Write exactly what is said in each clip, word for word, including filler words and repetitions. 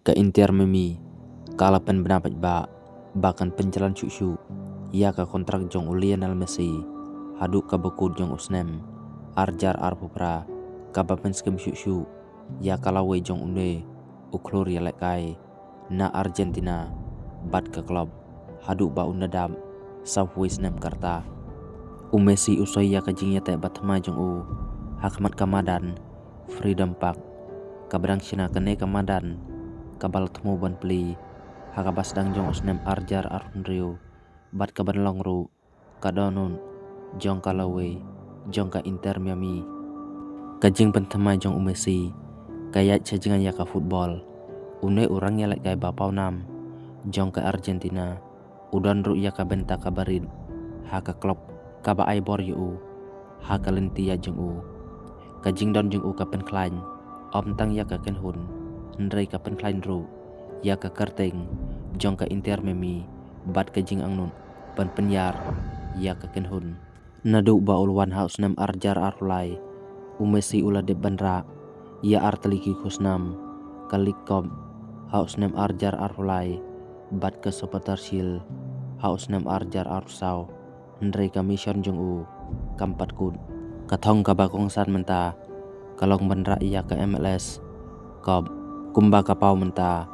Ka Inter Miami ka la pynbna paidbah ba kan pynjlan shuh shuh ïa ka kontrak jong u Lionel Messi haduh kaba kut jong u snem arjar arphew phra, kaba pynskhem shuh shuh ïa ka lawei jong une u khlur ïalehkai na Argentina bad ka klub haduh ba un da dap sawphew snem ka rta. U Messi u soi ïa ka jingïateh bathymmai jong u ha khmat ka madan Freedom Park, kaba dang shna kane ka madan kaba la thmu ban plie ha kaba sdang jong u snem arjar arphew hynriew bad kaban long ruh ka dohnud jong ka lawei jong ka Inter Miami. Ka jingpynthymmai jong u Messi ka ïaid sha jngai ïa ka football. Une u rang ïalehkai ba pawnam jong ka Argentina u don ruh ïa ka bynta kaba rit ha ka klub kaba ai bor ïa u ha ka lynti ïaid jong u. Ka jingdon jong u ka pynkhlaiñ ym tang ïa ka kynhun, hynrei ka pynkhlaiñ ruh ïa ka kyrteng jong ka Inter Miami bad ka jingangnud ban pynïar ïa ka kynhun. Naduh ba u la wan ha u snem arjar arphew lai, u Messi u la dep ban rah ïa artylli ki khusnam: ka League Cup ha u snem arjar arphew lai bad ka Supporters' Shield ha u snem arjar arphew saw. Hynrei ka mission jong u kam pat kut. Ka thong kaba kongsan mynta ka long ban rah ïa ka M L S Cup, kumba ka paw mynta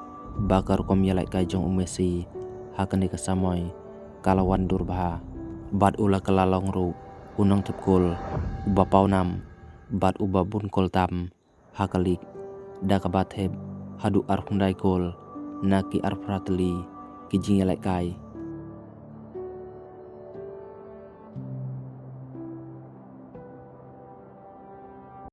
ba ka rukom ïalehkai jong u Messi ha kane ka samoi ka la wan dur bha, bad u la kylla long ruh u nongthep kol uba pawnam bad uba bun kol tam ha ka lig, da kaba thep haduh arphew khyndai kol na ki arphew phra tylli ki jingïalehkai.